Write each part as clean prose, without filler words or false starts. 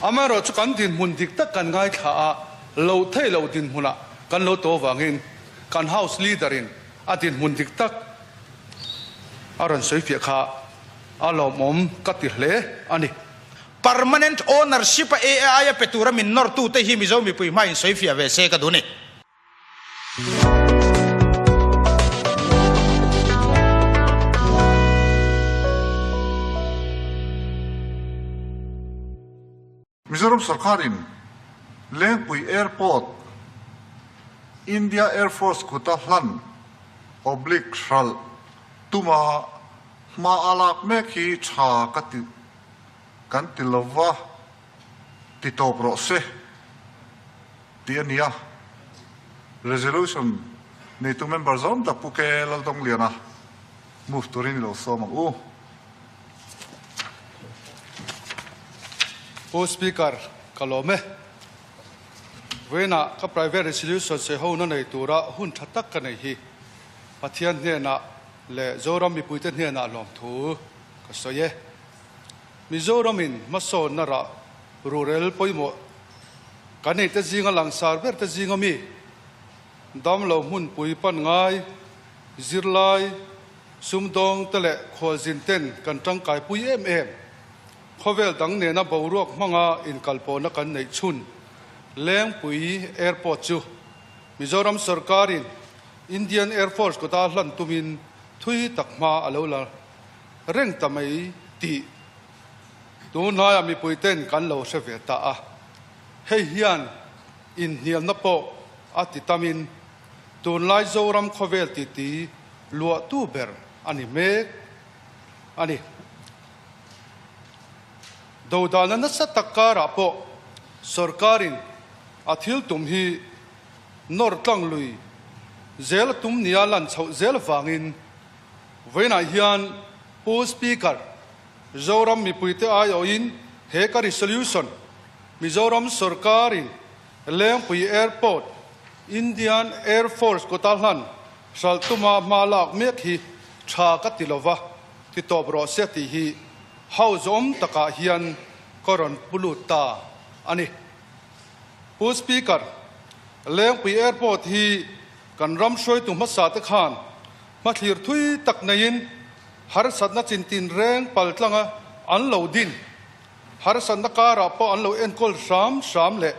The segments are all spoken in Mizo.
Amaherawh chu kan dinhmun dik tak kan ngaithla a, lo thei lo dinhmunah kan lo to avangin kan House Leader in a dinhmun dik tak a rawn sawi fiah kha a lawmawm ka ti hle a ni. Permanent ownership a AI a pe tura min nawrtute hi Mizo mipui hmain sawi fiah ve se ka duh ni. Mizoram sorkarin Lengpui Airport India Air Force kuta hlan oblique hralh tuma hma a lak mek hi tha ka ti kan ti lova ti tawp rawh se tih a ni a. Resolution neitu member zawm tak Pu Ke Laldawngliana move turin i lo sawm ang u. Pu Speaker, ka lawm e. Vawiinah ka private resolution sawi ho na nei tura hun tha tak ka nei hi Pathian hnenah leh Zoram mipuite hnenah lawmthu ka sawi e. Mizoramin hmasawnna rah rurel pawimawh kan neihte zinga langsar ber te zinga mi, damlo hmunpui pan ngai, zirlai, sumdawng te leh khualzin ten kan tangkaipui em em. Khawvel dang nena boruak hmanga inkalpawhna kan neih chhun Lengpui Airport chu Mizoram sorkarin Indian Air Force kawta hlan tumin thui tak hma a lo la reng ta mai tih tunlaiah mipuiten kan lo hre ve ta a. Hei hian inhnialna pawh a ti tamin tunlai Zoram khawvel titi luahtu ber a ni mek a ni. Dodalna nasa tak karah pawh sorkarin a thil tum hi nawr tlang lui zel a tum nia lan chhoh zel vangin Vawiinah hian Pu Speaker, Zoram mipuite aiawhin he ka resolution Mizoram sorkarin Lengpui Airport, Indian Air Force kawta hlan hralh tuma hma lak mek hi tha ka ti lova, ti tawp rawh se tih hi House awm takah hian ka rawn pu lut ta a ni. Pu Speaker, Lengpui Airport hi kan ram hruaitu hmasa te khan Hmathlir thui tak neiin harsatna chintin reng pal tlanga an lo din, harsatna karah pawh an lo enkawl hram hram leh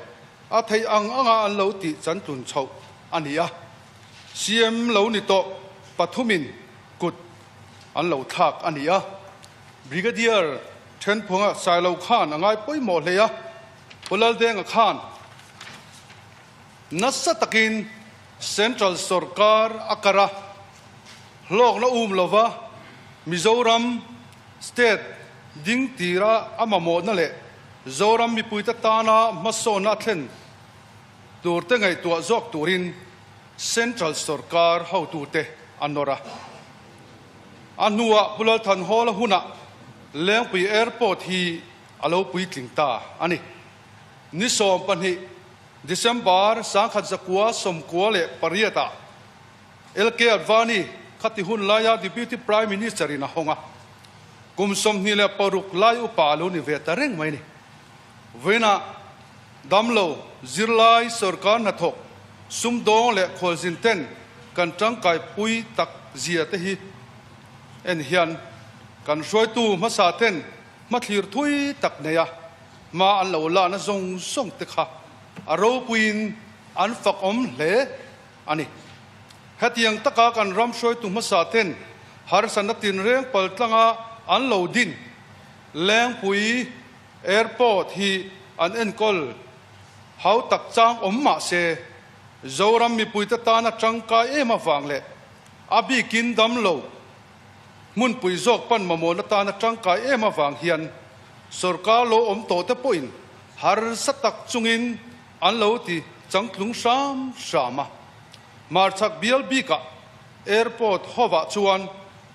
a theih ang anga an lo tih chan tlun chhoh a ni a. CM lo ni tawh pathumin kut an lo thlak a ni a. Brigadier Thenphunga Sailo khan a ngai pawimawh hle a, Pu Laldenga khan Nasa takin Central sorkar a kar a, hlawkna um lova Mizoram State ding tira a mamawhna leh Zoram mipuite tana hmasawnna a thlen turte ngaihtuah zawk turin Central sorkar hotute a nawr a. A hnuah Pu Lalthanhawla hunah Lengpui Airport hi a lo puitling ta a ni. Ni 12 December 1998 ah LK Advani khati hun laia Deputy Prime Minister in a hawng a, kum 26 lai upa a lo ni ve ta reng mai ni. Vawiinah damlo, zirlai, sorkar hnathawk, sumdawng leh khualzin ten kan tangkaipui tak zia te hi en hian kan hruaitu hmasa ten hmathlir thui tak nei a, Hma an lo lana zawng zawng te kha a ropuiin an fakawm hle a ni. Hetiang taka kan ram hruaitu hmasa ten harsatna tinreng pal tlanga an lo din Lengpui Airport hi an enkawl hau tak chang awm mah se, Zoram mipuite tana tangkai em avang leh a bikin damlo Hmunpui zawk pan mamawhna tana tangkai em avang hian sorkar lo awm tawh te pawhin harsa tak chungin an lo ti changtlung hram hram a. Hmarchhak bial bikah airport hovah chuan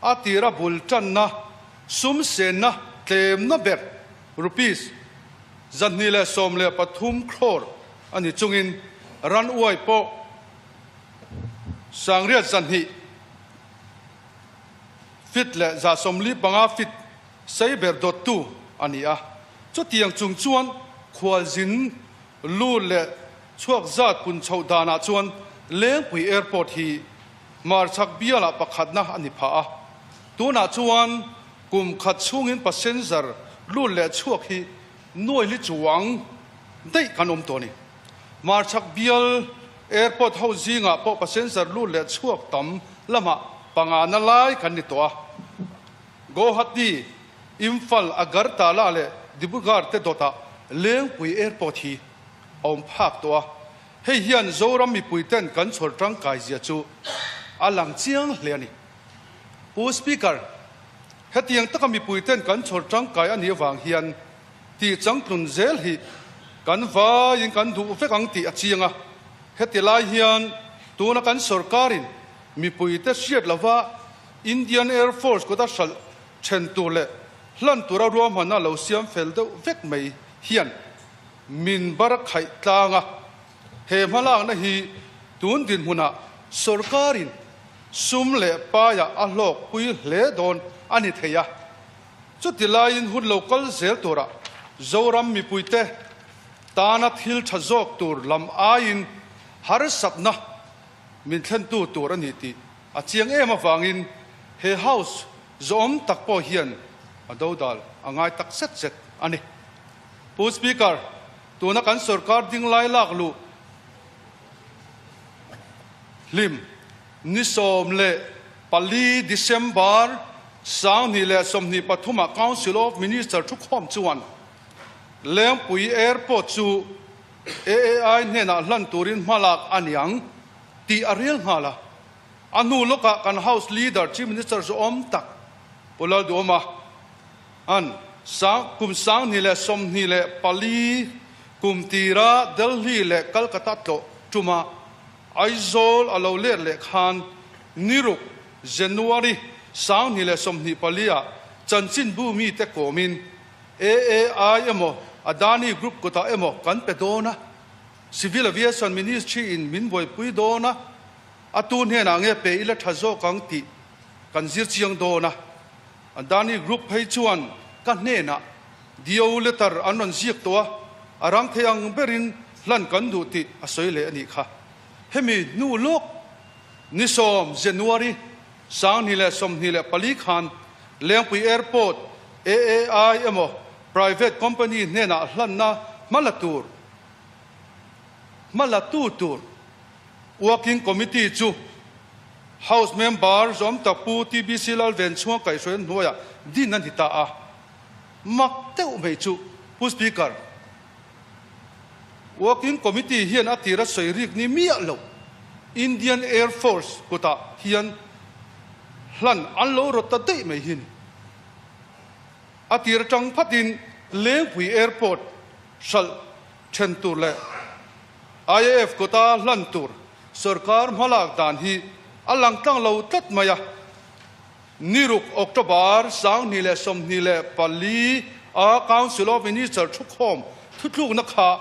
a tira bul tanna sum senna tlemna ber rupees 213 crore a ni chungin ran uai pawh 802 Fit leh 145 fit sei ber dawttu a ni a. Chutiang chung chuan Khualzin lut leh chhuak zat pun chhoh danah chuan Lengpui Airport hi hmarchhak bialah pakhatna a ni phah a. Tunah chuan kum khat chhungin passenger lut leh chhuak hi nuaili chuang daih kan awm tawh a ni. Hmarchhak bial airport ho zingah pawh passenger lut leh chhuak tam lamah pangana lai kan ni tawh a. Guwahati, Imphal, Agartala leh Dibrugarh te dawtah Lengpui Airport hi a awm phak tawh a, hei hian Zoram mipui ten kan chhawr tangkai zia chu a lang chiang hle a ni. Pu Speaker, hetiang taka mipui ten kan chhawr tangkai a nih avang hian tih changtlun zel hi kan vaiin kan duh vek ang tih a chiang a, heti lai hian tuna kan sorkarin mipuite hriat lova Indian Air Force kawta hralh then tur leh hlan tura ruahmanna lo siam fel deuh vek mai hian min bar khaih tlang a. He hmalakna hi tun dinhmunah sorkarin sum leh paiah a hlawkpui hle dawn a ni thei a. Chuti laiin hun lo kal zel turah Zoram mipuite tana thil tha zawk tur lam aiin harsatna min thlentu tur a ni tih a chiang em avangin he House zawhawm tak pawh hian a dodal a ngai tak zet zet a ni. Pu Speaker, tuna kan sorkar ding lai lak luh hlim ni 14 December 2023 ah Council of Minister thukhawm chuan Lengpui Airport chu AAI hnenah hlan turin hmalak a niang tih a rel nghal a. A hnu lawkah kan House Leader Chief Minister zawhawm tak Pu Lalduhawma an sang kum 2024 kum tira Delhi leh Calcutta tlawh tuma Aizawl a lo let leh khan niruk January 2024 ah chanchinbu mite kawmin AAI emaw Adani Group kutah emaw kan pe dawn a, Civil Aviation Ministry in min buaipui dawn a, a tu hnenah nge pe ila tha zawk ang tih kan zir chiang dawn a. Adani Group phei chuan ka hnenah DO letter an rawn ziak tawh a, a rang thei ang berin hlan kan duh tih a sawi leh a nih kha. Hemi hnu lawk ni 10 January 2024 khan Lengpui Airport AAI emaw private company hnenah hlanna hma la tur hma la tu tur Working Committee chu House member zawm tak Pu TBC Lalvenchhunga kaihhruaina hnuaiah din a ni ta a. Mak deuh mai chu Pu Speaker, Working Committee hian a tira sawi rik ni miah lo Indian Air Force kutah hian hlan an lo rawt ta daih mai hi ni. A tir atang phatin Lengpui Airport hralh then tur leh IAF kawta hlan tur sorkar hmalak dan hi a lang tlang lo tlat mai a. Niruk October 2024 a Council of Minister thukhawm thutlukna kha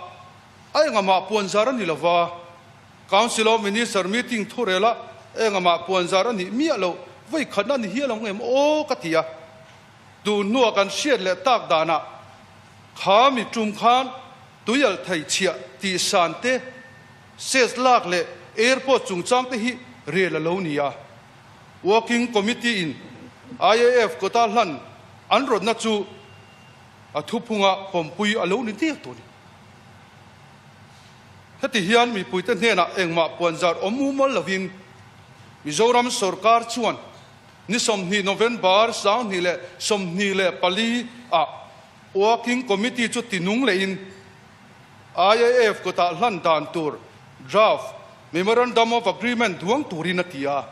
a engamah puanzar a ni lova, Council of Minister meeting thurela engamah puanzar a nih miah loh vawikhatna a ni hial ang em aw ka ti a. Tun hnuah kan hriat leh tak danah kha mi tum khan tuialh thei chhiah tih san te, ses lak leh airport chungchang te hi rel a lo ni a. Working Committee in IAF kawta hlan an rawtna chu a thuphunga pawmpui a lo ni diak tawh a ni. Heti hian mipuite hnenah engmah puanzar awm mumal lovin Mizoram sorkar chuan ni 20 November 2024 ah Working Committee chu tinung lehin IAF kawtah hlan dan tur draft Memorandum of Agreement duang turin a ti a.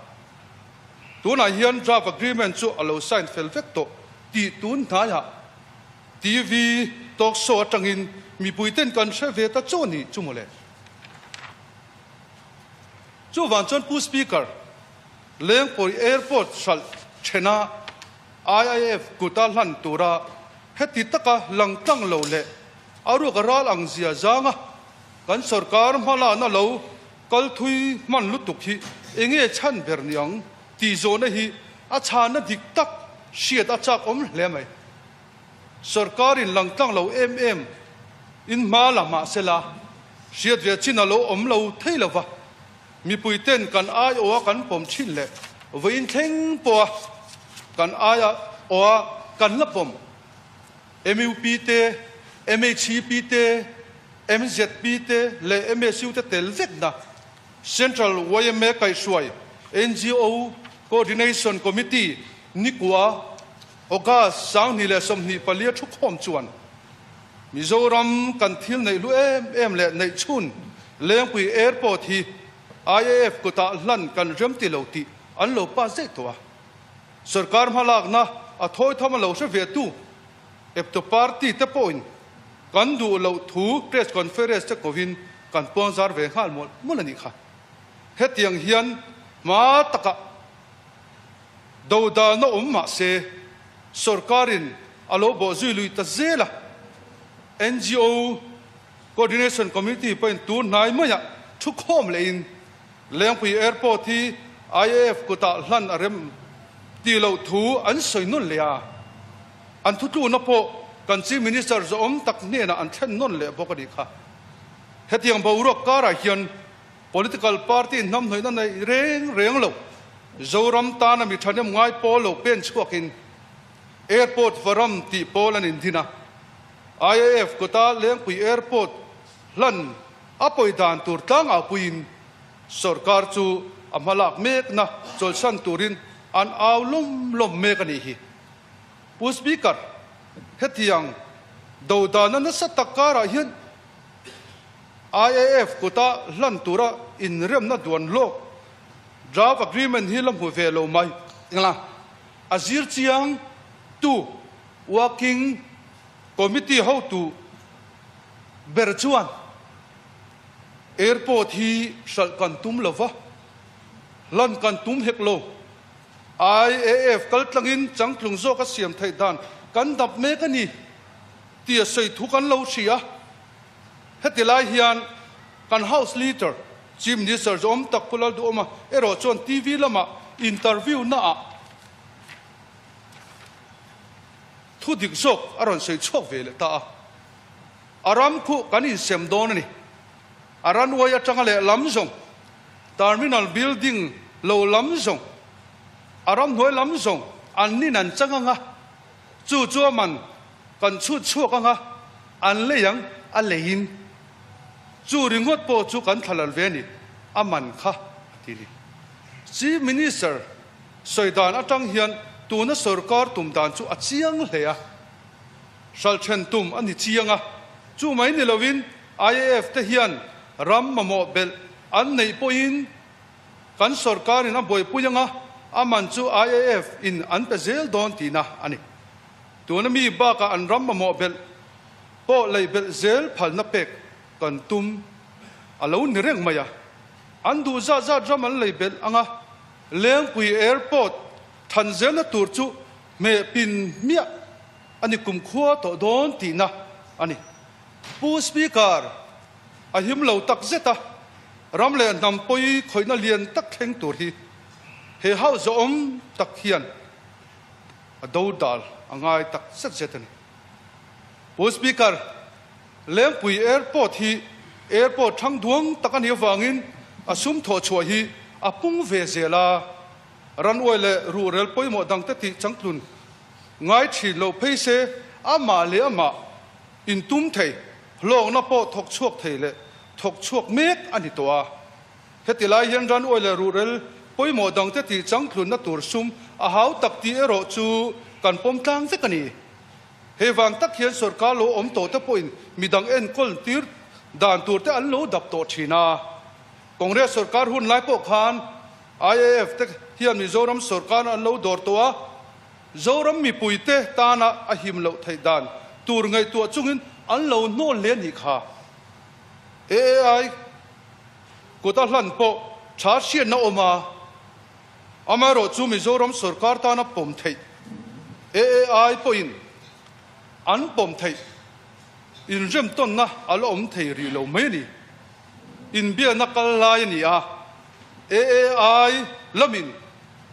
Tunah hian draft agreement chu a lo sign fel vek tawh tih tun hnaiah TV talk show atangin mipuiten kan hre ve ta chu a nih chu mawle. Chuvang chuan Pu Speaker, Lengpui Airport hralh thena IIF kuta hlan tura heti taka lang tlang lo leh a ruak a ral ang zia zanga kan sorkar hmalakna lo kal thui hman lutuk hi enge chhan ber ni ang tih zawhna hi a chhanna dik tak hriat a chak awm hle mai. Sorkarin lang tlang lo em em. In hma la mahsela hriat ve chin a lo awm lo thei lo va, mipui ten kan aiawha kan pawm thin leh vawiin thleng pawha kan aiawha kan la pawm MUP te, MHP te, MZP te leh MSU te tel vekna Central yma kaihhruai NGO Coordination Committee nikua August 2024 a thukhawm chuan Mizoram kan thil neih hlu em em leh neih chhun Lengpui Airport hi IAF kutah hlan kan rem ti lo tih an lo pass daih tawh a. Sorkar hmalakna a thawi tham a lo hre ve tu eptu party te pawhin kan duh loh thu press conference te kovin kan puangzar ve nghal mawlh mawlh a nih kha. Hetiang hian hma takah Dodalna awm mah se, sorkarin a lo bawh zui lui ta zel a. NGO Coordination Committee pawhin tun hnai maiah thukhawm lehin Lengpui Airport hi IAF kutah hlan a rem tih loh thu an sawi nawn leh a. An thutlukna pawh kan Chief Minister zawhawm tak hnenah an thlen nawn leh bawk a nih kha. Hetiang boruak karah hian Political party hnamhnawihna nei reng reng lo, Zoram tana mi thahnem ngai pawl lo pen chhuakin Airport Varam tih pawl an indin a. IAF kawta Lengpui Airport hlan a pawi dan tur tlangaupuiin sorkar chu a hmalak mekna chawlhsan turin an au lawm lawm mek a nih hi. Pu Speaker, hetiang dodana nasa tak karah hian IAF kuta hlan tura inremna duan lawk draft agreement hi la hmu ve lo mai la, a zir chiang tu working committee hotu ber chuan airport hi hralh kan tum lo va, hlan kan tum hek lo. IAF kaltlangin changtlung zawk a siam theih dan kan dap mek a ni tih a sawi thu kan lo hria. Heti lai hian kan House Leader, Chief Minister zawm tak Pu Lalduhawma erawh chuan TV lamah interview naah thu dik zawk a rawn sawi chhuak ve leh ta a. A ram khuh kan insem dawn a ni. A runway atanga leh lam zawng, terminal building lo lam zawng, a ramhnuai lam zawng an nin an chang ang a, chu chu a man Kan chhut chhuak anga an lei ang a leiin chu ringawt pawh chu kan thlalal ve a ni, a man kha a ti ni. Chief Minister sawi dan atang hian tuna sorkar tum dan chu a chiang hle a, hralhthen tum a ni chiang a, chu mai ni loin IAF te hian ram mamawh belh an neih pawhin kan sorkarin a buaipui anga a man chu IAF in an pe zel dawn tihna a ni. Tuna mi bakah an ram mamawh belh pawh lei belh zel phalna pek kan tum a lo ni reng mai a. An duh zat zat ram an lei belh anga Lengpui Airport than zelna tur chu hmeh pin hmiah a ni kumkhua tawh dawn tihna a ni. Pu Speaker, a him lo tak zet a, ram leh hnam pawi khawihna lian tak thleng tur hi he house zawhawm tak hian A dodal a ngai tak zet zet a ni. Pu Speaker, Lengpui Airport hi airport thang duang tak a nih avangin a sum thawh chhuah hi a pung ve zel a, runway leh ruhrel pawimawh dangte tih changtlun ngai thin lo phei se amah leh amah intum thei, hlawkna pawh thawk chhuak thei leh thawk chhuak mek a ni tawh a. Heti lai hian runway leh ruhrel pawimawh dangte tih changtlunna tur sum a hau tak tih erawh chu kan pawm tlang vek a ni. Hei vang tak hian sorkar lo awm tawh te pawhin midang enkawl tir dan tur te an lo dap tawh thin a. Congress sorkar hun lai pawh khan IAF te hian Mizoram sorkar an lo dawr tawh a, Zoram mipuite tana a him loh theih dan tur ngaihtuah chungin an lo hnawl hle a nih kha. AAI. Kut a hlan pawh tha hriatna awm a, amaherawh chu Mizoram sorkar tana pawm theih AAI pawhin an pawm theih inremtawnna a la awm thei rih lo mai a ni. Inbiakna kal lai a ni a, AAI lamin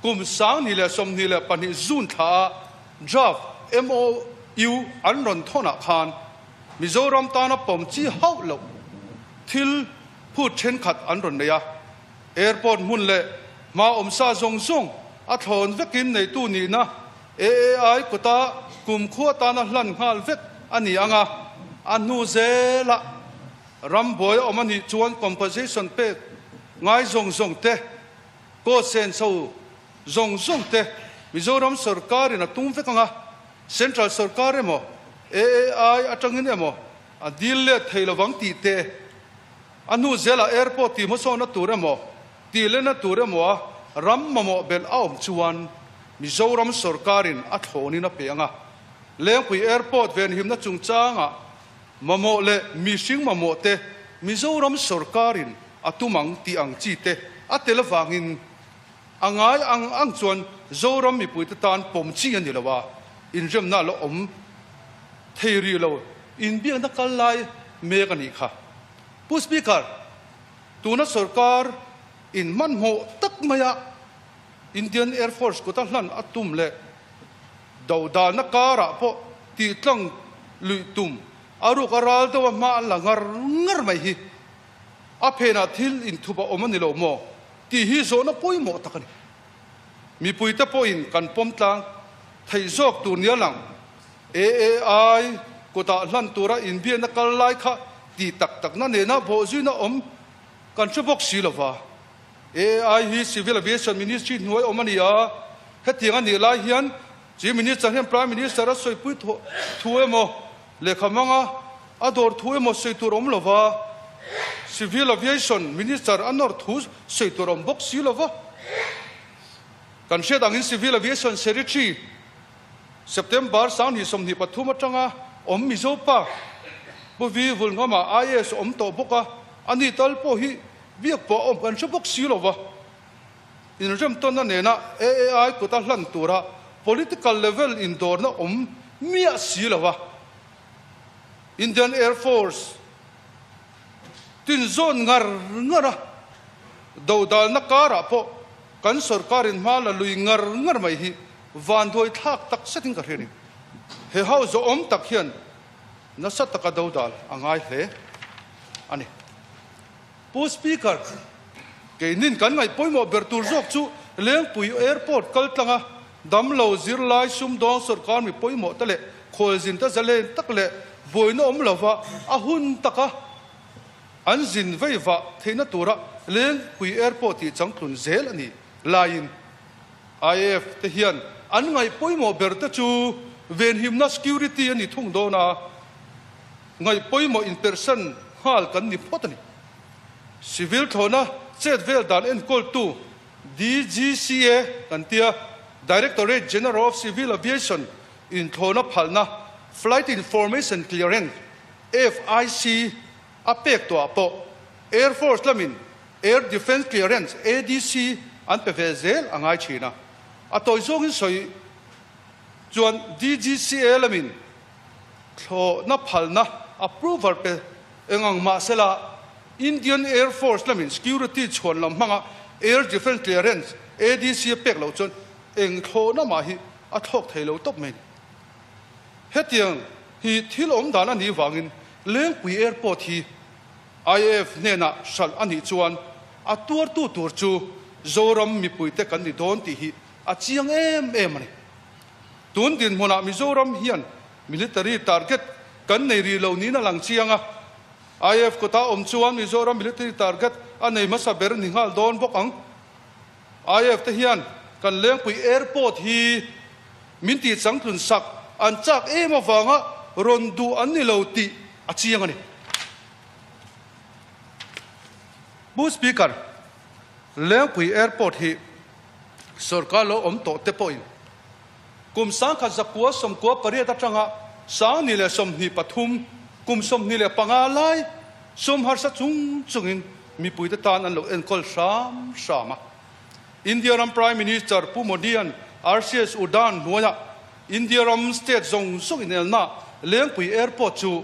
kum 2022 June thla ah draft MOU an rawn thawnah khan. Mizoram tana pawm chi hauh loh thil phut thenkhat an rawn nei a. Airport hmun leh hma awmsa zawng zawng a thlawn vekin neitu nihna AAI kuta kumkhua tana hlan nghal vek a ni ang a, a hnu zela rambuai a awm a nih chuan compensation pek ngai zawng zawng te, court senso zawng zawng te Mizoram sorkarin a tum vek ang a, Central sorkar emaw AAI atangin emaw a dil let thei lovang tih te, a hnu zelah airport tih hmasawnna tur emaw tih lena tur emaw a ram mamawh belh a awm chuan Mizoram sorkarin a thlawnin a pe ang a. Lengpui Airport venhimna chungchangah mamawh leh mihring mamawh te Mizoram sorkarin a tum ang tih ang chi te a tel avangin a ngai ang ang chuan Zoram mipuite tan pawm chi a ni lo a, inremna a la awm thei rih lo, inbiakna kal lai mek a nih kha. Pu Speaker, tuna sorkar in hmanhmawh tak maia Indian Air Force kuta hlan a tum leh dodalna karah pawh tihtlang luih tum a ruk a ral deuh a hma an la ngar ngar mai hi a phenah thil inthup a awm a ni lo maw tih hi zawhna pawimawh tak a ni. Mipuite pawhin kan pawm tlang theih zawk tur nia lang AAI kutah hlan tura inbiakna kal lai kha tih tak takna nena bawhzuina awm kan hre bawk si lova. AI hi Civil Aviation Ministry hnuai awm a ni a, hetiang a nih lai hian Chief Minister hian Prime Minister a sawipui thu emaw, lehkha hmanga a dawr thu emaw sawi tur awm lova, Civil Aviation Minister a nawr thu sawi tur awm bawk si lova. Kan hriat angin Civil Aviation Secretary September 2023 atanga awm Mizo pa Pu Vi Vulngama IAS awm tawh bawk a, ani tal pawh hi Biak pawh a awm kan hre bawk si lo va, inremtawnna nena AAI kuta hlan tura political level indawrna awm miah si lo va, Indian Air Force tin zawn ngar ngar a, dodalna karah pawh kan sorkarin hma la lui ngar ngar mai hi vanduai thlak tak zetin ka hria a ni. He ho zawhawm tak hian nasa taka dodal a ngai hle a ni. Pu Speaker, keinin kan ngaih pawimawh ber tur zawk chu Lengpui Airport kal tlanga damlo zirlai sumdawng sawrkar mi pawimawh te leh khualzin te zalen tak leh buaina awm lova a hun taka an zin vei vah theihna tura Lengpui Airport tih changtlun zel a ni laiin IAF te hian an ngaih pawimawh ber te chu venhimna security a ni thung dawn a. Ngaih pawimawh inperhsan nghal kan ni phawt a ni. Civil thlawhna chet vel dan enkawltu DGCA kan tia Directorate General of Civil Aviation in thlawhna phalna Flight Information Clearance, FIC, a pek tawhah pawh Air Force lamin Air Defence Clearance, ADC, an pe ve zel a ngai thin a. A tawi zawngin sawi chuan DGCA lamin Thlawhna phalna approval pe eng ang mahsela Indian Air Force lamin security chhuan lam hmanga Air Defence Clearance, ADC, a pek loh chuan eng thlawhna mah hi a thlawk thei lo tawp mai a ni. Hetiang hi thil awm dan a nih vangin Lengpui Airport hi IAF hnenah hralh a nih chuan a tuartu tur chu Zoram mipuite kan ni dawn tih hi a chiang em em a ni. Tun dinhmunah Mizoram hian military target kan nei rih lo niin a lang chiang a, IAF kawta awm chuan Mizoram military target a nei hmasa ber ni nghal dawn bawk ang. IAF te hian kan Lengpui Airport hi min tih changtlun sak an chak em avanga rawn duh an ni lo tih a chiang a ni. Pu Speaker, Lengpui Airport hi Sorkar lo awm tawh te pawhin kum 1998 atanga 2023, kum 25 lai sum harsa chung chungin mipuite tan an lo enkawl hram hram a. India ram Prime Minister Pu Modi-a'n RCS Udan hnuaiah India ram state zawng zawng inelna Lengpui Airport chu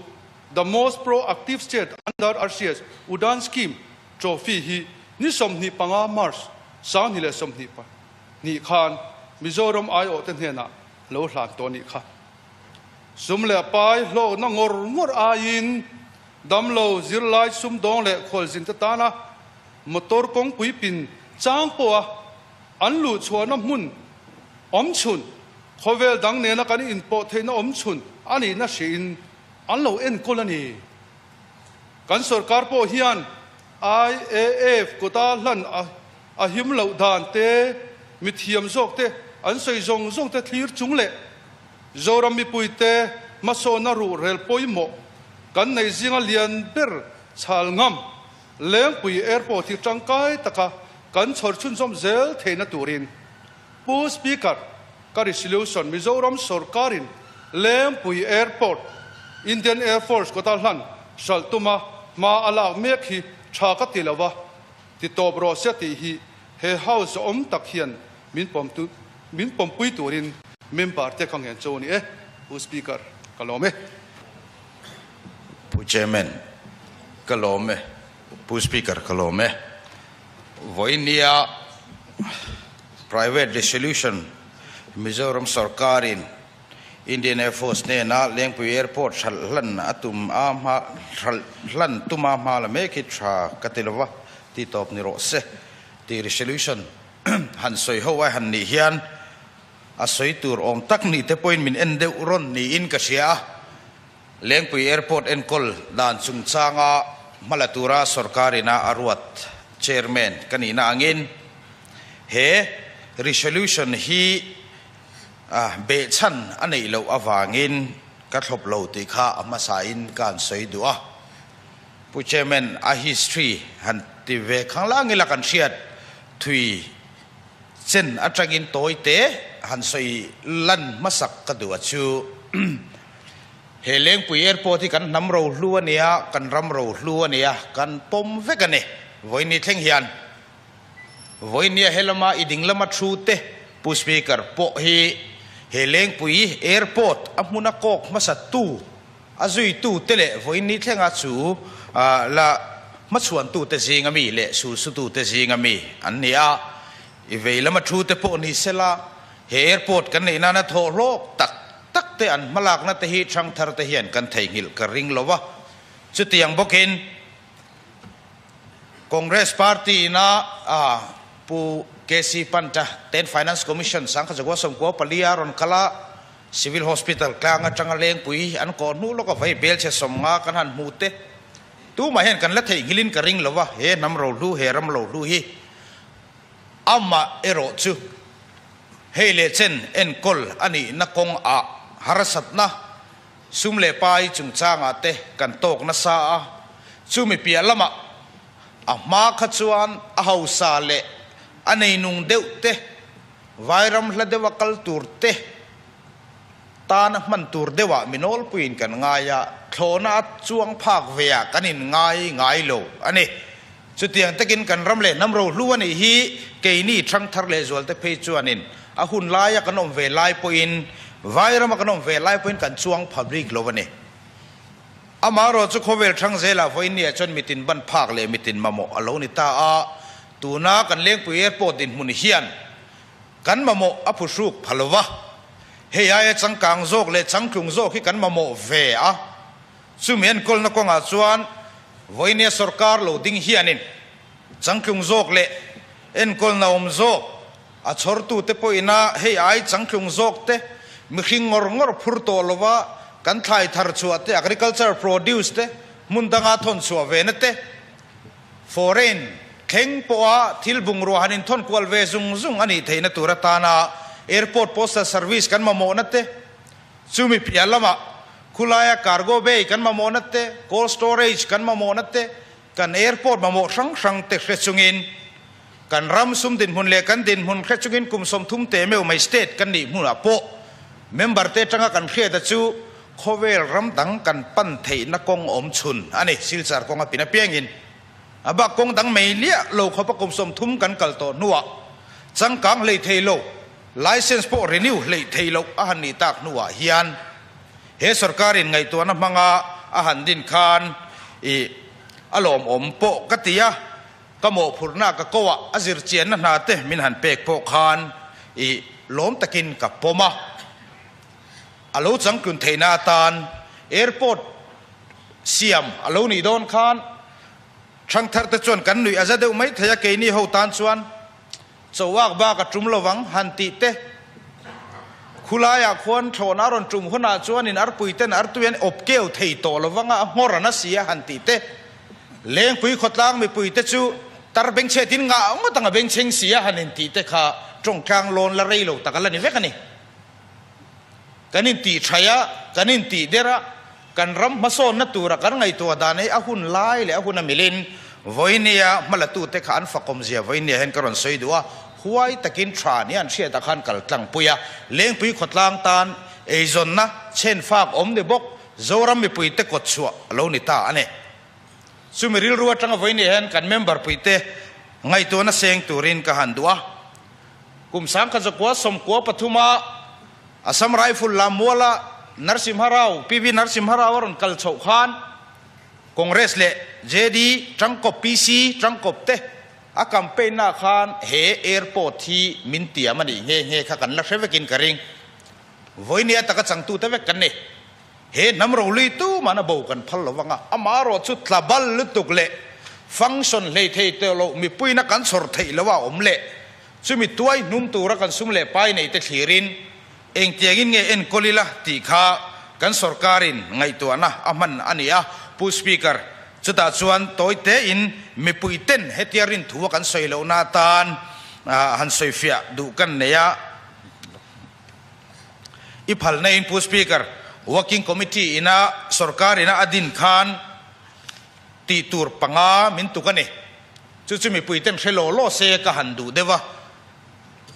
The Most Pro-Active State Under RCS Udan Scheme Trophy hi ni 25 March 2022 khan Mizoram aiawhte hnenah lo hlan tawh a nih kha. Sum leh pai hlawkna ngawr ngawr aiin damlo zirlai sumdawng leh khualzinte tana motor kawngpui pin chang pawha an luhchhuahna hmun awm chhun, khawvel dang nena kan inpawh theihna awm chhun a nihna hriin an lo enkawl a ni. Kan sorkar pawh hian IAF kuta hlan a him loh dan te, mithiam zawk te an sawi zawng zawng te thlir chung leh Zoram mipuite hmasawnna ruhrel pawimawh kan nei zinga lian ber chhal ngam Lengpui Airport hi tangkai taka kan chhawr chhunzawm zel theihna turin Pu Speaker, ka resolution Mizoram sorkarin Lengpui Airport Indian Air Force kawta hlan hralh tuma hma a lak mek hi tha ka ti lo a, ti tawp rawh se tih hi he House awm tak hian min pawm min pawmpui turin member te ka ngen cho a ni e, Pu Speaker, ka lawm e. Pu Chairman, ka lawm e. Pu Speaker, ka lawm e. Vawinia Private Resolution Mizoram sorkarin Indian Air Force hnena Lengpui Airport hralh hlan a tum a hma hralh hlan tuma hma la mek hi tha ka ti lova ti tawp ni rawh se tih resolution han sawi ho ai han nih hian a sawi tur awm tak nih te pawhin min en deuh rawn niin ka hria a. Lengpui Airport enkawl dan chungchanga hmala tura sorkarina a ruat Chairman ka nihna angin he resolution hi behchhan a neih loh avangin ka thlawp lo tih kha a hmasain ka han sawi duh a. Pu Chairman, a history han ti ve khanglang ila kan hriat thui chen atangin tawi te han sawi lan hmasak ka duh a chu. He Lengpui Airport hi kan hnam rohlu a nia, kan ram rohlu a nia, kan pawm vek a ni. Vawiini thleng hian vawiinia he lama i ding lama thu te Pu Speaker pawh hi he Lengpui Airport a hmuna kawk hmasa tu, a zuitu te leh vawiini thlenga chu la hmachhuantu te zinga mi leh sulsutu te zinga mi an ni a. I vei lama thu te pawh ni sela he airport kan neih nana thawh hlawk tak tak te an hmalakna te hi thangthar te hian kan theihnghilh ka ring lo va. Chutiang bawkin Congress party ina Pu KC Pant-a ten Finance Commission sangkhat zakua sawmkua palia rawn kal a, Civil Hospital tlang atanga lengpui an kawh hnu lawk a vai belchhe sawmnga kan han hmu te tumah hian kan la theihnghilhin ka ring lo va, he hnam rohlu, he ram rohlu hi Amah erawh chu hei leh chen enkawl a nihna kawng ah harsatna, sum leh pai chungchangah te kan tawk nasa a, chumi piah lamah a hma kha chuan a hausa leh a neinung deuh te, vairam hla deuha kal tur te tana hman tur deuhah mi nawlpuiin kan ngai a, thlawhna a chuang phak ve ah kan in ngai ngai lo a ni. Chutiang takin kan ram leh hnam rohlu a nih hi keini thangthar leh zualte phei chuanin a hun laia kan awm ve lai pawhin vai rama kan awm ve lai pawhin kan chuang pha bik lo a ni. Amaherawh chu khawvel thang zelah vawiin nia chuan mitin ban phak leh mitin mamawh a lo ni ta a, tuna kan Lengpui Airport dinhmun hian kan mamawh a phuhruk pha lo va, hei aia changkang zawk leh changtlung zawk hi kan mamawh ve a. Chumi enkawlna kawngah chuan vawinia sorkar lo ding hianin changtlung zawk leh enkawlna awm zawk a chhawrtute pawhina hei ai changtlung zawk te mihring ngawr ngawr phur tawh lova kan thlai thar chhuah te, agriculture produce te hmun danga thawn chhuah vena te, foreign thleng pawha thil bungrua han inthawn kual ve zung zung a nih theihna tur atana airport postal service kan mamawhna te, Chumi piah lamah khulaia cargo bay kan mamawhna te, cold storage kan mamawhna te, kan airport mamawh hrang hrang te hre chungin, kan ram sum dinhmun leh kan dinhmun hre chungin kum 30 te meuh mai state kan nih hmunah pawh member te atanga kan hriata chu khawvel ram dang kan pan theihna kawng awm chhun a ni. Silchar kawng a pin apiangin a bak kawng dang mai liah lo khawpa kum 30 kan kal tawh hnuah changkang hlei thei lo. License pawh renew hleih theih loh a han nih tak hnuah hian he sorkarin ngaihtuahna hmanga a han din khan i a lawmawm pawh ka ti a, ka mawhphurhna ka ko ah a zirchianna hna te min han pek pawh khan i lawm takin ka pawm a. A lo changtlun theihna atan airport siam a lo nih dawn khan Thangthar te chuan kan nuih a za deuh mai thei a, keini ho tan chuan chauak bak a tum lovang han tih te. Khulaiah khuan thlawhna a rawn tum hunah chuan in arpui ten artui an awp keu thei tawh lovang a, a nghawr a na si a han tih te. Lengpui khawtlang mipui te chu tar bengchhet in ngah ngawt ang a bengchheng si a han intih te kha tawngtlang lawn la rei lo tak a la ni vek a ni. Kan intih thaih a, kan intih der a, kan ram hmasawnna tura kan ngaihtuah dan hi a hun lai leh a hun a milin vawinia hmalatute kha an fakawmzia vawinia hian ka rawn sawi duh a, huai takin tha nia an hriatah khan kal tlangpui a, Lengpui khawtlang tan eizawnna chhenfak awm ni bawk Zoram mipuite kawtchhuah a lo ni ta a ni. Chumi rilru atanga vawinia hian kan member puite ngaihtuahna seng turin ka han duh a. Kum 1993 a Assam Rifle Lammuala Narsimha Rao, PV Narsimha Rao a rawn kal chhoh khan Congress leh JD tangkawp PC tangkawp te a campaign na khan he airport hi min tiam a nih nghe nghe kha kan la hre vekin ka ring. Vawinia taka changtute vek kan ni. He hnam roli tumah a bo kan phal lo vang a, amaherawh chu tla bal lutuk leh function hlei thei tawh loh mipuina kan chhawr theih loh a awm leh chumi tuai hnum tura kan sum leh pai nei te thlirin engtiangin nge enkawl ila tih kha kan sorkarin ngaihtuahna a hman a ni a. Pu Speaker, chutah chuan tawi tein mipui ten hetia rinthu a kan sawi lohna atan han sawifiah duh kan nei a. I phalna in Pu Speaker, Working Committee ina sorkar ina a din khan tih tur panga min tuk a ni. Chu chu mipui ten hre law law se ka han duh deuh a.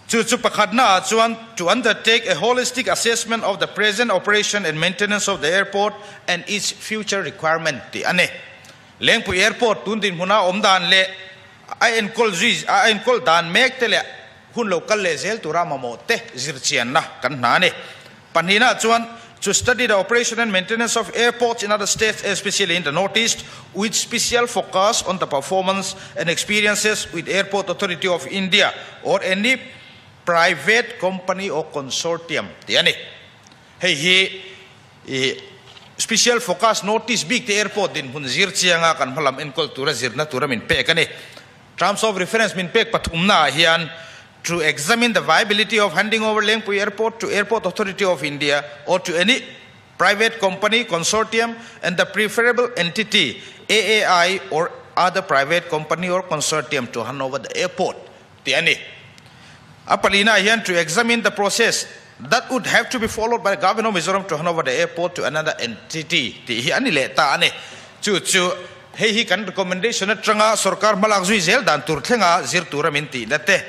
Chu chu pakhatna ah chuan to undertake a holistic assessment of the present operation and maintenance of the airport and its future requirement tih a ni. Lengpui Airport tun dinhmuna awm dan leh a enkawl zui a enkawl dan mek te leh Hun lo kal leh zel tura mamawh te zirchianna kan hna a ni. Pahnihna chuan, To study the operation and maintenance of airports in other states especially in the North East with special focus on the performance and experiences with Airport Authority of India or any private company or consortium tih a ni. Hei hi i special focus North East bik te airport dinhmun zirchianga kan hmalam enkawl tura zirna tura min pek a ni. Terms of reference min pek pathumna ah hian to examine the viability of handing over Lengpui Airport to Airport Authority of India or to any private company, consortium and the preferable entity, AAI or other private company or consortium to hand over the airport tih a ni. A palina ah hian to examine the process that would have to be followed by the Government of Mizoram to hand over the airport to another entity tih hi a ni leh ta a ni. Chu chu hei hi kan recommendation atanga sorkar hmalak zui zel dan tur thlenga zir tura min tihna te.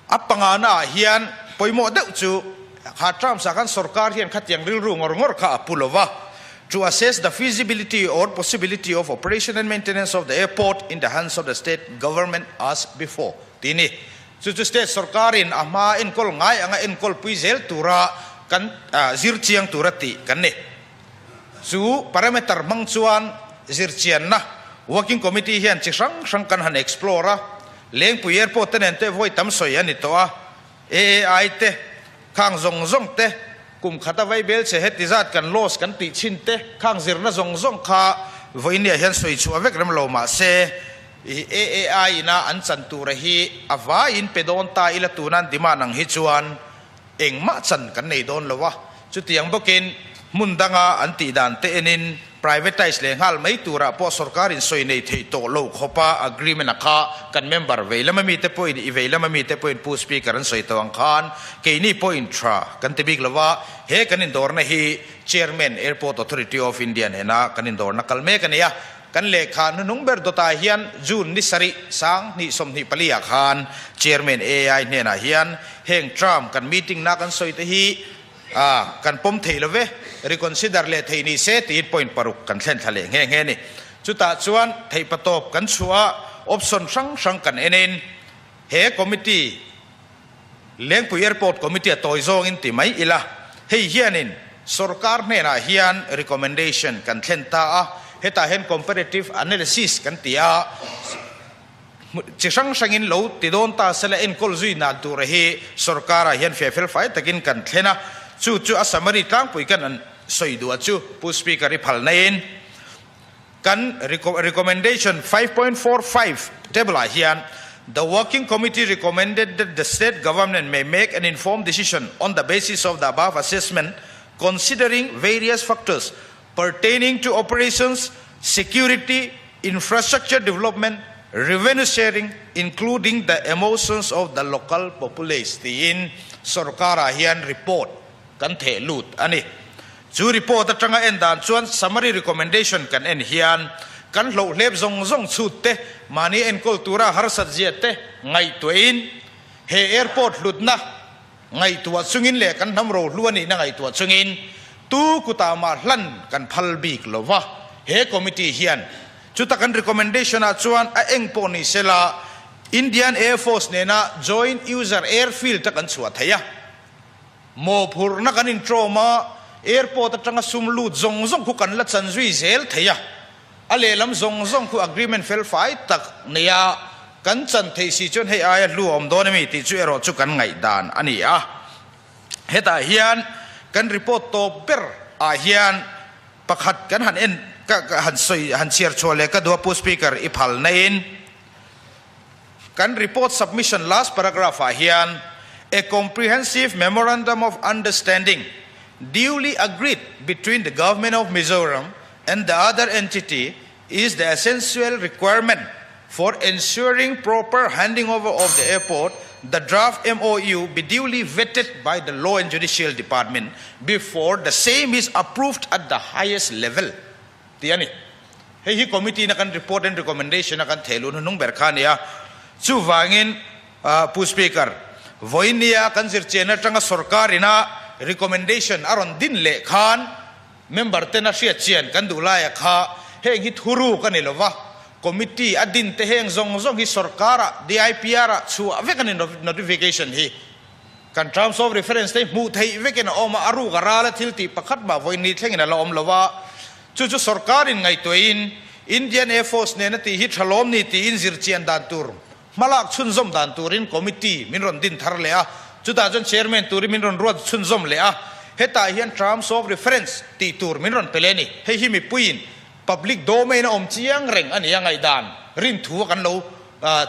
A pangana ah hian pawimawh deuh chu kha terms ah khan sorkar hian khatiang rilru ngawr ngawr kha a pu lo va, to assess the feasibility or possibility of operation and maintenance of the airport in the hands of the state government as before tih ni. Chu chu state sorkarin a hma enkawl ngai anga enkawl pui zel tura kan zir chiang tura tih kan ni. Chu parameter hmang chuan zirchianna working committee hian chi hrang hrang kan han explore a, Lengpui Airport te nen te vawi tam sawi a ni tawh a, AAI te, khang zawng zawng te, kum khata vai bel che heti zat kan loss kan tih chhin te, khang zirna zawng zawng kha vawinia hian sawi chhuah vek rem lo mah se, i AAI ina an chan tura hi a vaiin pe dawn ta ila tunan demand ang hi chuan engmah chan kan nei dawn lo a, chutiang bawkin hmun danga an tih dan te enin privatise leh nghal mai turah pawh sorkarin sawi nei thei tawh lo khawpa agreement a kha kan member vei lama mite pawhin i vei lama mite pawhin Pu Speaker an sawi tawh ang khan keini pawhin tha kan ti bik lo a, he kan indawrna hi Chairman Airport Authority of India nena kan indawrna kal mek a ni a. Kan lehkha hnuhnung ber dawtah hian June ni sarih sang hnih 24 ah khan Chairman AI hnenah hian heng term kan meeting na kan sawi te hi kan pawm thei lo ve, reconsider leh thei ni se tiin point paruk kan thlen thla leh nghe nghe a ni. Chutah chuan theihpatawp kan chhuah a, option hrang hrang kan enin he committee, Lengpui Airport Committee a tawi zawngin ti mai ila, hei hianin sorkar hnenah hian recommendation kan thlen ta a, hetah hian comparative analysis kan ti a, chi hrang hrangin lo ti dawn ta sela enkawl zui dan tura hi sorkarah hian fiah fel fai takin kan thlen a. Chu chu a summary tlangpui kan an sawi duh a chu Pu Speaker i phal naiin kan recommendation 5.45 table ah hian The working committee recommended that the state government may make an informed decision on the basis of the above assessment considering various factors pertaining to operations, security, infrastructure development, revenue sharing including the emotions of the local populace tiin sorkar ah hian report kan theh lut a ni. Chu report atanga en dan chuan summary recommendation kan en hian kan hlohlep zawng zawng chhut te, mahni enkawl tura harsat zia te ngaihtuahin he airport hlutna Ngaihtuah chungin leh kan hnam rohlu a nihna ngaihtuah chungin tu kutah mah hlan kan phal bik lo va. He committee hian chuta kan recommendation ah chuan a eng pawh ni sela Indian Air Force nena joint user airfield a kan chhuah thei a. Mawhphurhna kan intrawm a, airport atanga sum lut zawng zawng khu kan la chan zui zel thei a. A lehlam zawng zawng khu agreement fel fai tak nei a, kan chan theih si chuan hei aia hlu a awm dawn emi tih chu erawh chu kan ngaihdan a ni a. Hetah hian kan report tawp ber ah hian pakhat kan han en ka han sawi han chhiar chhuah leh ka duh a Pu Speaker i phal naiin kan report submission last paragraph ah hian a comprehensive memorandum of understanding duly agreed between the Government of Mizoram and the other entity is the essential requirement for ensuring proper handing over of the airport, the draft MOU be duly vetted by the Law and Judicial Department before the same is approved at the highest level. Tih a ni. Hei hi committee na kan report and recommendation a kan thehluh hnuhnung ber kha a ni a. Chuvangin Pu Speaker, vawinia kan zirchian atanga sorkar ina recommendation a rawn din leh khan Member ten a hriat chian kan duh laia kha heng hi thuruk a ni lo va, committee a din te heng zawng zawng hi sorkar-ah DIPR ah chhuah vek a ni notification hi. Kan terms of reference te hi hmuh theih vekin a awm a, a ruk a ral a thil tih pakhat mah vawiin ni thlengin a la awm lo va, chu chu sorkarin ngaihtuahin Indian Air Force nena tih hi tha lawm ni tiin zir chian dan tur hmalak chhunzawm dan turin committee min rawn din thar leh a, chutah chuan chairman turin min rawn ruat chhunzawm leh a, hetah hian terms of reference tih tur min rawn pe leh a ni. Hei hi mipuiin public domain a awm chiang reng a ni a, ngaihdan rinthu a kan lo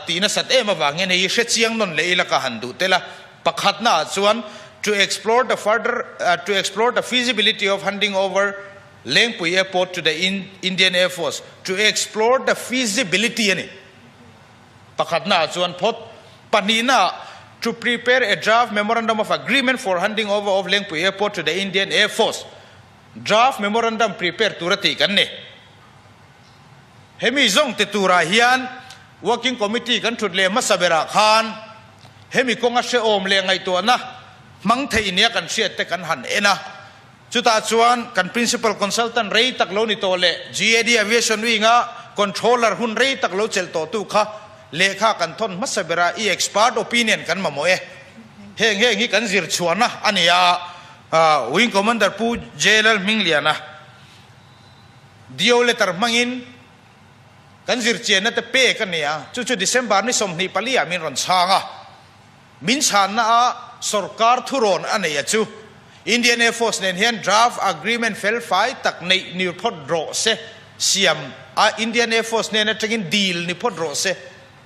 tih nasat em avang hian hei hi hre chiang nawn leh ila ka han duh tel a. Pakhatna ah chuan to explore the further to explore the feasibility of handing over Lengpui Airport to the Indian Air Force to explore the feasibility a ni. Pakhatnaah chuan phawt pahnihnaah To prepare a draft memorandum of agreement for handing over of Lengpui Airport to the Indian Air Force draft memorandum prepare tura tih kan ni. Hemi zawng ti turah hian Working Committee kan thut leh hmasa berah khan hemi kawnga hrehawm leh ngaihtuahna hmang theih nia kan hriat te kan han en a. Chutah chuan kan Principal Consultant rei tak lo ni tawh leh GAD Aviation Wing-a Controller hun rei tak lo chelh tawhtu kha lehkha kan thawn hmasa ber a, i expert opinion kan mamawh e. Heng heng hi kan zir chhuahna a ni a, Wing Commander Pu JLL Hmingliana DO letter hmangin kan zir chianna te pek a ni a, chu chu December ni 24 ah min rawn chhang a. Min chhanna a sorkar thurawn a neih a chu Indian Air Force nen hian draft agreement fel fai tak neih ni phawt rawh se, siam a Indian Air Force hnen atangin dil ni phawt rawh se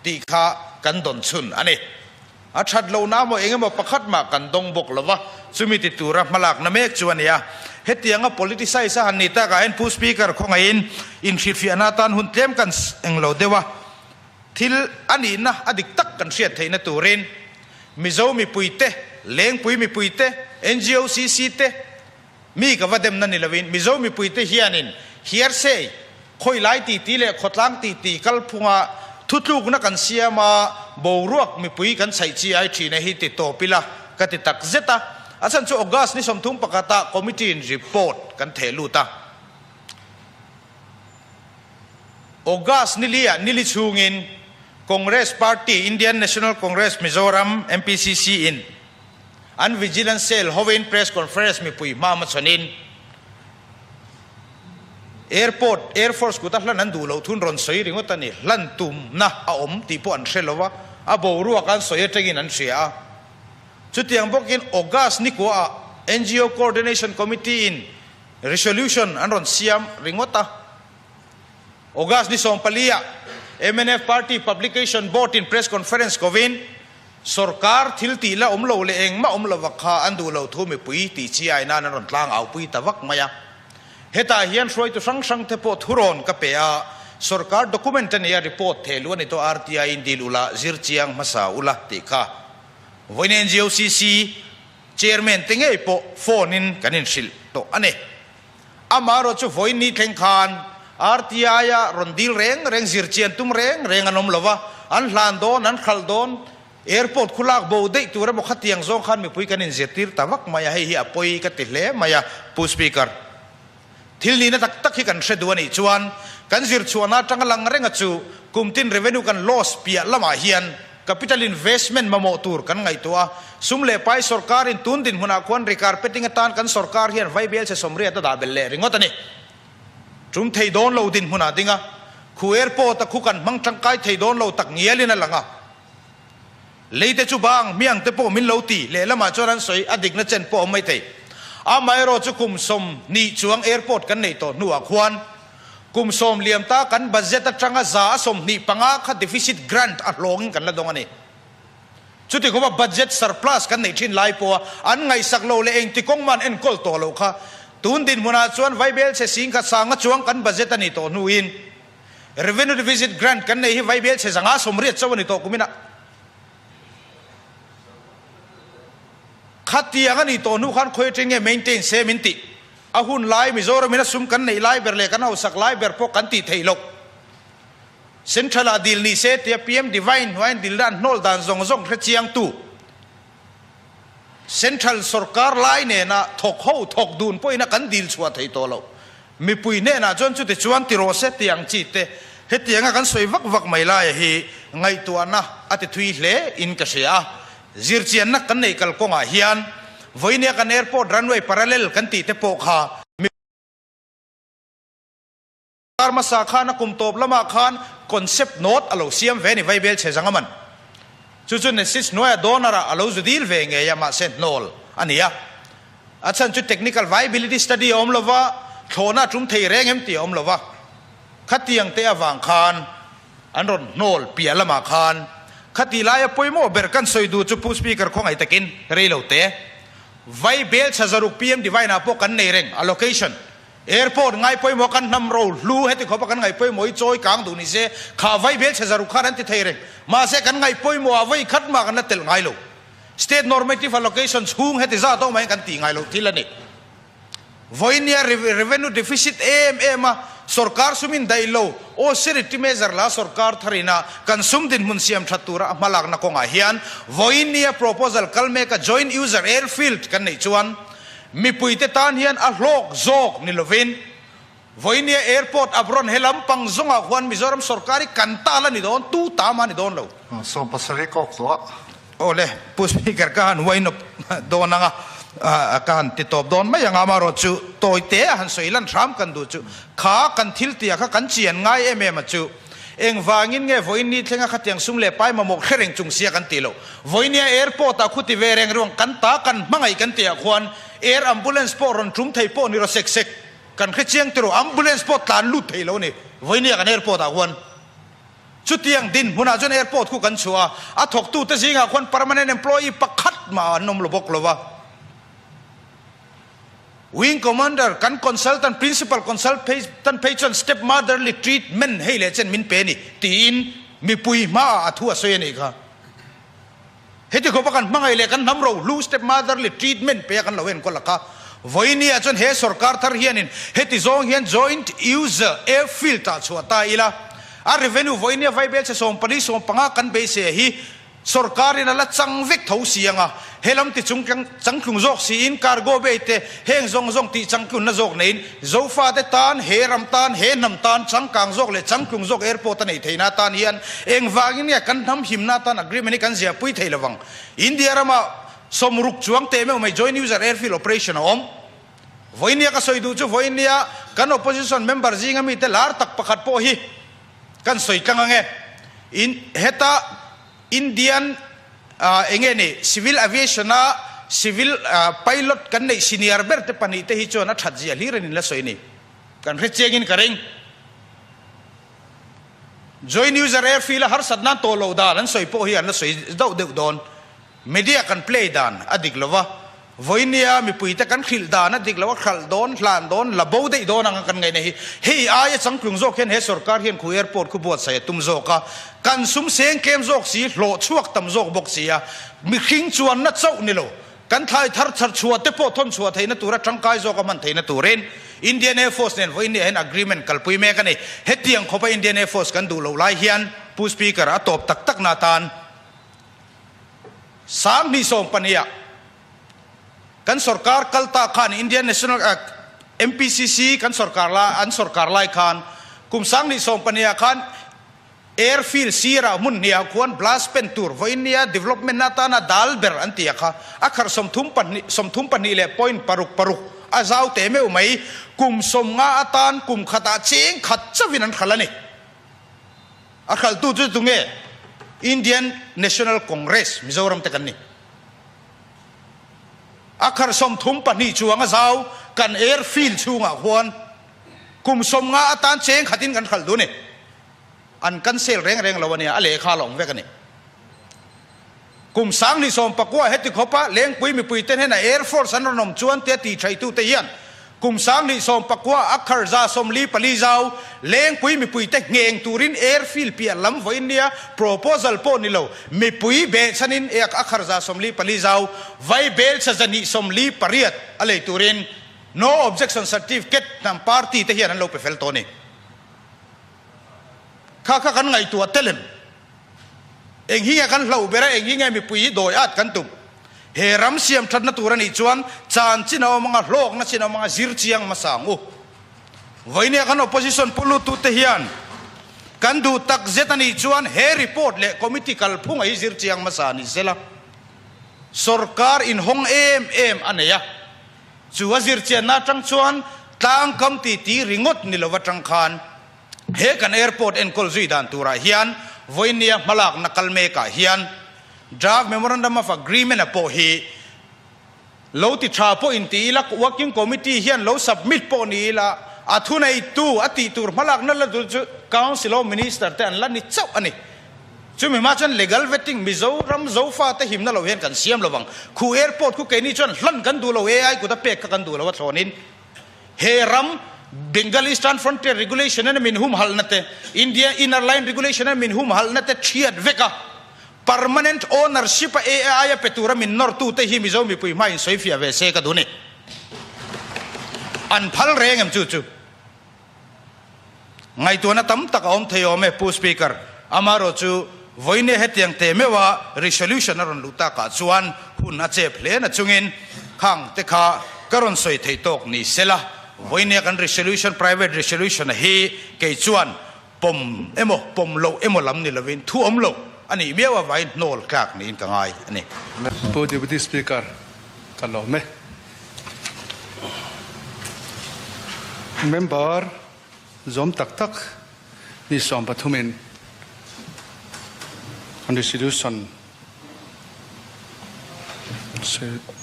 tih kha kan dawn chhun a ni. A that lohna emaw eng emaw pakhat mah kan dawng bawk lo va, chumi ti tura hmalakna mek chu a ni a. Hetianga politicize a han ni takah hian Pu Speaker khawngaihin inhrilhfiahna atan hun tlem kan eng lo deuh a. Thil a nihna a dik tak kan hriat theihna turin Mizo mipuite, Lengpui mipuite, NGOCC te, mi ka va demna ni loin Mizo mipuite hianin hiarsei, khawilai titi leh khawtlang titi kalphunga thutlukna kan siam a, boruak mipui kan chhaih chi ai thina hi ti tawp ila ka ti tak zet a. A chhan chu August ni 31 ah committee in report kan theh lut a. August niliah nili chhungin Congress Party, Indian National Congress Mizoram, MPCC, in an Vigilance Cell hovin press conference mipui hma hmachhawn Airport, Air Force kuta hlan an duh loh thun rawn sawi ringawt a ni. Hlan tumna a awm tih pawh an hre lo va, a boruak an sawi atangin an hria a. Chutiang bawkin August nikuaah. NGO Coordination Committee in resolution an rawn siam ringawt a. August ni 14 ah mnf Party Publication Board in press conference kovin sorkar thil tih la awm lo leh engmah awm lova kha an duh lo thu mipui tih chi ai nan an rawn tlang au pui ta vak mai a. Hetah hian hruaitu hrang hrang te pawh thurawn ka pe a, sorkar document a nia report theh luh a ni tawh RTI in dil ula zir chiang hmasa ula tih kha vawiin NGOCC Chairman te ngei pawh phone in kan inhrilh tawh a ni. Amaherawh chu vawiin ni thleng khan RTI a rawn dil reng reng zir chian tum reng reng an awm lo va, an hlan dawn, an hralh dawn, airport khu lak bo daih tur emaw khatiang zawng khan mipui kan inzirtir ta vak mai a, hei hi a pawi ka ti hle mai a, Pu Speaker. Thil nihna tak tak hi kan hre duh a nih chuan kan zir chhuahna atanga lang renga chu kum tin revenue kan loss piah lamah hian capital investment mamawh tur kan ngaihtuah a, sum leh pai sorkarin tun dinhmunah khuan recarpeting atan kan sorkar hian vaibel chhe 80 a dah belh leh ringawt a ni. Tum thei dawn lo dinhmunah ding a, khu airport a khu kan hmang tangkai thei dawn lo tak ngialin a lang a. Lei te chu bang hmiang te pawh min lo ti, lehlamah chuan an sawi a dikna chen pawh a awm mai thei. Amaherawh chu kum 20 chuang airport kan neih tawh hnuah khuan kum 10 liam ta kan budget atanga 25% kha deficit grant a hlawngin kan la dawng a ni. Chuti khawpa budget surplus kan neih thin lai pawha an ngaihsak lo leh engti kawng mah an enkawl tawh loh kha tun dinhmunah chuan vaibel chhe sing kha sanga chuang kan budget a nih tawh hnuin Revenue Deficit Grant kan nei hi vaibel chhe 180 chauh a ni tawh kuminah. Khatiang a ni tawh hnu khan khawi atang nge maintain se min tih. A hun lai Mizoram in a sum kan neih lai ber leh kan hausak lai ber pawh kan tih theih loh. Central ah dil ni se tia PM Devine hnuaiin dilna an hnawl dan zawng zawng hre chiang tu Central sorkar lai nena thawk ho thawk dun pawhin a kan dil chhuah thei tawh loh. Mipui hnenah chuan chuti chuan ti rawh se tih ang chi te hetianga kan sawi vak vak mai laia hi ngaihtuahna a ti thui hle in ka hria a. Zirchianna kan nei kalkawngah hian vawinia kan airport runway parallel kan tih te pawh kha Kar hmasa khan a kum tawp lamah khan concept note a lo siam ve a ni Vaibel chhe zanga man. Chu chu Nesis hnuaia donor ah a lo zu dil ve ngei a mahse hnawl a ni a. A chhan chu technical viability study a awm lo va, thlawhna a tum thei reng em tih a awm lo va. Khatiang te avang khan an rawn hnawl piah lamah khan khati laia pawimawh ber kan sawi duh chu Pu Speaker khawngaih takin rei lo te. Vaibel chhe zaruk PM Divine ah pawh kan nei reng allocation Airport ngai pawimawh kan hnam ro hlu heti khawpa kan ngaih pawimawh hi chawi kang duh ni se, kha vai bel chhe zaruk khan an ti thei reng. Mahse kan ngaih pawimawh ah vawi khat mah kan la telh ngai lo. State normative allocation chhung heti zat awm ah hian kan tih ngai loh thil a ni. Vawinia revenue deficit em em a, sorkar sum in daih lo, austerity measure la sorkar thar ina kan sum dinhmun siam that tura a hmalakna kawngah hian vawinia proposal kal mek a joint user airfield kan neih chuan Mipuite tan hian a hlawk zawk ni lovin vawinia airport a rawn he lampang zawngah khuan Mizoram sorkar hi kan tal a ni dawn, tu ta mah a ni dawn lo. 70 kawk tawh a. Aw le, Pu Speaker ka han wind up dawn ang a, ka han ti tawp dawn mai ang a, amaherawh chu tawi te a han sawi lan hram kan duh chu kha kan thil tia kha kan chian ngai em em a chu engvangin nge vawiin ni thlenga khatiang sum leh pai mamawh hre reng chung sia kan tih loh. Vawinia airport ah khuti ve reng ruang kan ta kan hmangaih kan tih ah khuan air ambulance pawh rawn tum thei pawh ni rawh sek sek kan hre chiang tiraw ambulance pawh tlan lut thei lo ni vawinia kan airport ah khuan chutiang dinhmun ah chuan airport khu kan chhuah a a thawk tu te zingah khuan permanent employee pakhat mah an awm lo bawk lo va wing commander kan consultant principal consultant phei chuan step motherly treatment hei leh chen min pe ni tiin mipui hmaah a thu a sawi a nih kha. Heti khawpa kan hmangaih leh kan hnam rohlu step motherly treatment pe a kan lo enkawl a kha. Vawinia chuan he sorkar thar hianin heti zawng hian joint user airfield ah chhuah ta ila a revenue vawinia vaibel chhe 14 15 kan beisei hi Sorkarin a la chang vek tho si anga, he lam ti chung changtlung zawk siin cargo bay te heng zawng zawng tih changtlunna zawk neiin Zofate tan, he ram tan, he hnam tan changkang zawk leh changtlung zawk airport a neih theihna atan hian engvangin nge kan hnam himna atan agreement hi kan ziahpui thei lovang. India rama 60 chuang teh meuh mai joint user airfield operation a awm. Vawinia ka sawi duh chu vawinia kan opposition member zinga mite lar tak pakhat pawh hi Kan sawi tlang ange. In heta Indian enge ni Civil Aviation a civil pilot kan neih senior ber te pahnihte hi chuan a that zia hlir an in la sawi a ni. Kan hre chiangin ka ring. Joint user airfield a harsat nan tawh loh dan an sawi pawh hi an la sawi dauh deuh dawn. Media kan play dan a dik lo va, vawinia mipuite kan hrilh dan a dik lo a, hralh dawn, hlan dawn, la bo daih dawn anga kan ngaihna hi hei aia changtlung zawk hian he sorkar hian khu airport khu buatsaih a tum zawk a, kan sum seng tlem zawk si, hlawh chhuak tam zawk bawk si a, mihring chuanna chauh ni lo, kan thlai thar chhar chhuah te pawh thawn chhuah theihna tura tangkai zawk a hman theihna turin Indian Air Force nen vawinia hian agreement kalpui mek a ni. Hetiang khawpa Indian Air Force kan duh loh lai hian Pu Speaker a tawp tak tak na atan 2012 ah kan sorkar kal ta khan Indian National MPCC kan sorkar lai an sorkar lai khan kum 2012 ah khan airfield sirah hmun hniah khuan blast pen tur vawinia development atana dal ber an ti a kha a khar 32 32 leh point paruk paruk a zau te meuh mai kum 50 atan kum khatah cheng khat chauhin an hral a ni. A hralhtu chu tunge? Indian National Congress Mizoram te kan ni. A khar 32 chuang a zau kan airfield chhungah khuan kum 50 atan cheng khatin kan hralh duh a ni. An cancel reng reng lo a nia, a lehkha la awm vek a ni. Kum 2019 heti khawpa Lengpui mipuite hnena Air Force an rawn awm chuan tia tih thaitute hian kum 2019 a khar 44 zau Lengpui mipuite ngheng turin airfield piah lam vawiin nia proposal pawh ni lo mipui behchhanin a khar 44 zau vai belchha 148 a lei turin no objection certificate hnam party te hian an lo pe fel tawh a ni. Kha kha kan ngaihtuah telem. Eng hi nge kan hlauh ber a, eng hi nge mipui hi dawi at kan tum? He ram siam thatna tur a nih chuan chan chin a awm anga, hlawkna chin a awm anga, zir chiang hmasa ang u. Vawinia kan opposition pu luttute hian kan duh tak zet a nih chuan he report leh committee kalphunga hi zir chiang hmasa ni sela, sorkar inhawng em em a nei a, chu a zir chianna atang chuan tlangkam titi ringawt ni lo atang khan He kan airport enkawl zui dan turah hian vawinia hmalakna kal mekah hian Draft Memorandum of Agreement a pawh hi lo ti tha pawh in ti ila, Working Committee hian lo submit pawh ni ila, a thuneitu a tih tur hmalakna la tur chu Council of Minister te an la ni chauh a ni. Chumi hma chuan legal vetting Mizoram Zofa te himna lo hian kan siam lovang. Khu airport khu keini chuan hlan kan duh lo, AI kut a pek kha kan duh lo a thlawnin. He ram Bengal Eastern Frontier Regulation in min humhalhna te, India Inner Line Regulation in min humhalhna te thiat vek a, permanent ownership a AI a pe tura min nawrtu te hi Mizo mipui hma in sawi fiah ve se ka duh ni. An phal reng em chu chu? Ngaihtuahna tam tak a awm thei awm e Pu Speaker. Amaherawh chu vawinia hetiang teh meuha resolution a rawn luh takah chuan hun a chep hle na chungin khang te kha ka rawn sawi thei tawk ni sela vawinia kan resolution private resolution a hi kei chuan pawm emaw pawm loh emaw lam ni lovin thu awm loh a nih miau avangin hnawl tlak niin ka ngai a ni. Pu Deputy Speaker, ka lawm e. Member zawm tak tak ni 13 in an resolution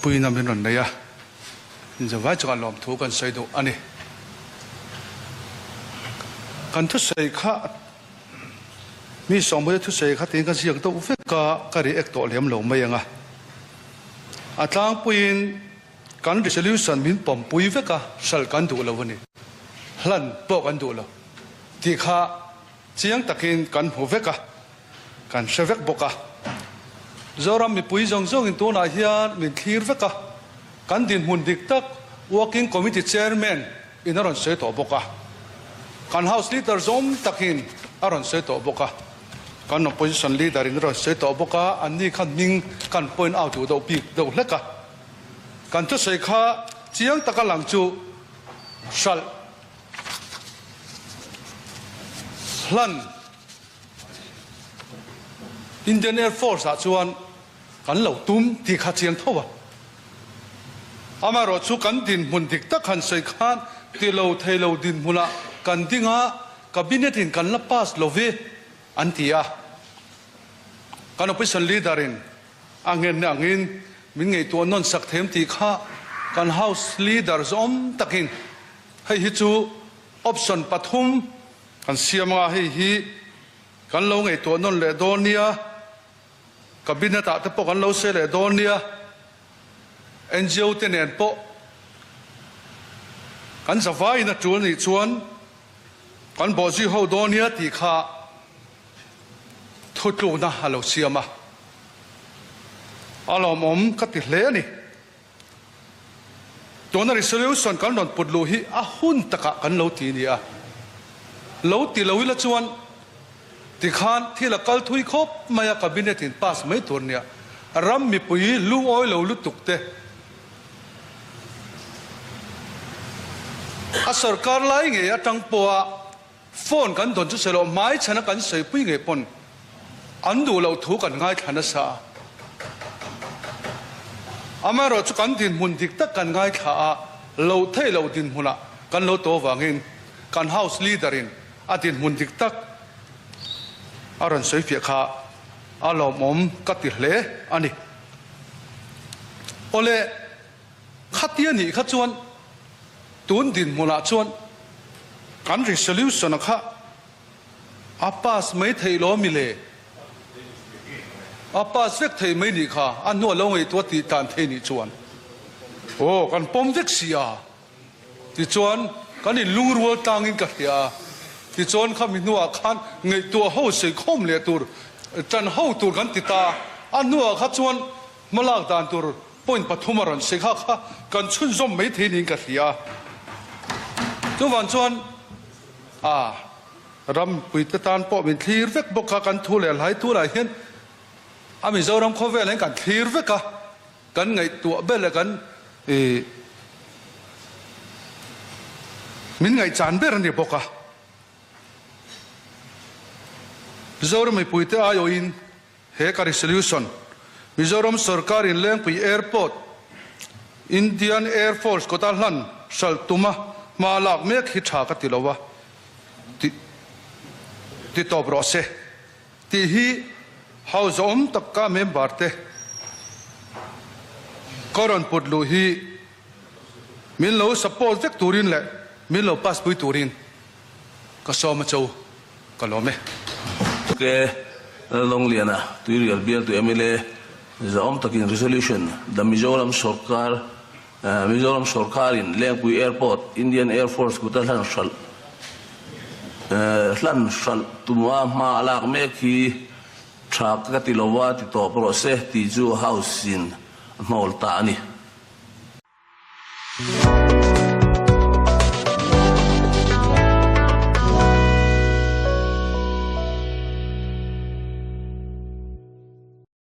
puina min rawn nei a, inzavai chungah lawmthu kan sawi duh a ni. Kan thusawi kha Mi sawmpuite thusawi kha tiin ka ziak deuh vek a, ka react tawh lem lo mai ang a. A tlangpuiin kan resolution min pawmpui vek a, hralh kan duh lo a ni, hlan pawh kan duh lo tih kha chiang takin kan hmu vek a, kan hre vek bawk a. Zoram mipui zawng zawngin tunah hian min thlir vek a, kan dinhmun dik tak Working Committee Chairman in a rawn sawi tawh bawk a, kan House Leader zawm takin a rawn sawi tawh bawk a, kan Opposition Leader in a rawn sawi tawh bawk a, anni khan hming kan point out duh deuh bik deuh hlek a, kan thusawi kha chiang taka lang chu hralh hlan Indian Air Force ah chuan Kan lo tum tih kha chiang tho a. Amaherawh chu kan dinhmun dik tak han sawi khan ti lo thei lo dinhmunah kan ding a, Cabinet in kan la pass lo ve an ti a. Kan Opposition Leader in a ngenna angin Min ngaihtuah nawn sak them tih kha kan House Leader zawm takin hei hi chu option pathum kan siam anga hei hi kan lo ngaihtuah nawn leh dawn nia, Cabinet ah te pawh kan lo sawi leh dawn nia, NGO te nen pawh kan zavaiin a tul nih chuan kan bawhzui ho dawn nia tih kha thutlukna a lo siam a. A lawmawm ka ti hle a ni. Tuna resolution kan rawn put luh hi a hun takah kan lo ti nia. Lo ti lo ila chuan tikhan thil a kal thui khawp mai a cabinet in pass mai tur nia. Ram mipui lungawi lo lutuk te a sorkar lai ngei atang pawha Phone kan dawn chu sawi loh hmai chhana kan sawipui ngei pawn an duh loh thu kan ngaithla nasa a. Amaherawh chu kan dinhmun dik tak kan ngaithla a, loh theih loh dinhmunah kan lo to avangin kan House Leader in a dinhmun dik tak a rawn sawifiah kha a lawmawm ka ti hle a ni. Awle. Khatia nih kha chuan tun dinhmunah chuan kan resolution-a kha a pass mai theih lo ami le? A pass vek thei mai nih kha, a hnuah lo ngaihtuah tih tan thei nih chuan aw kan pawm vek si a, tichuan kan inlungrual tlangin ka hria a, tichuan khami hnuah khan ngaihtuah ho sawikhawm leh tur, tan ho tur kan ti ta a, a hnuah kha chuan hmalak dan tur Point pathum a rawn sawi kha kha kan chhunzawm mai thei niin ka hria. Chuvang chuan a rampuite tan pawh min thlir vek bawk a, kan thu leh hlai tunah hian a Mizoram khawvel hian kan thlir vek a, kan ngaihtuah ber leh kan ih min ngaihchan ber a ni bawk a. Mizoram mipuite aiawhin He ka resolution, Mizoram sorkar in Lengpui Airport, Indian Air Force kawta hlan hralh tuma hma lak mek hi tha ka ti lo a, ti ti tawp rawh se tih hi House awm taka member te ka rawn put luh hi min lo support vek turin leh min lo pass pui turin ka sawm a cho. Ka lawm e. K. Laldawngliana, Tuirial bialtu mla zahawm takin Resolution, The Mizoram Sorkar, Mizoram Sorkarin Lengpui Airport, Indian Air Force kuta hlan hralh hlan hralh tuma hma a lak mek hi tha ka ti lova ti tawp rawh se tih chu House in a hnawl ta a ni.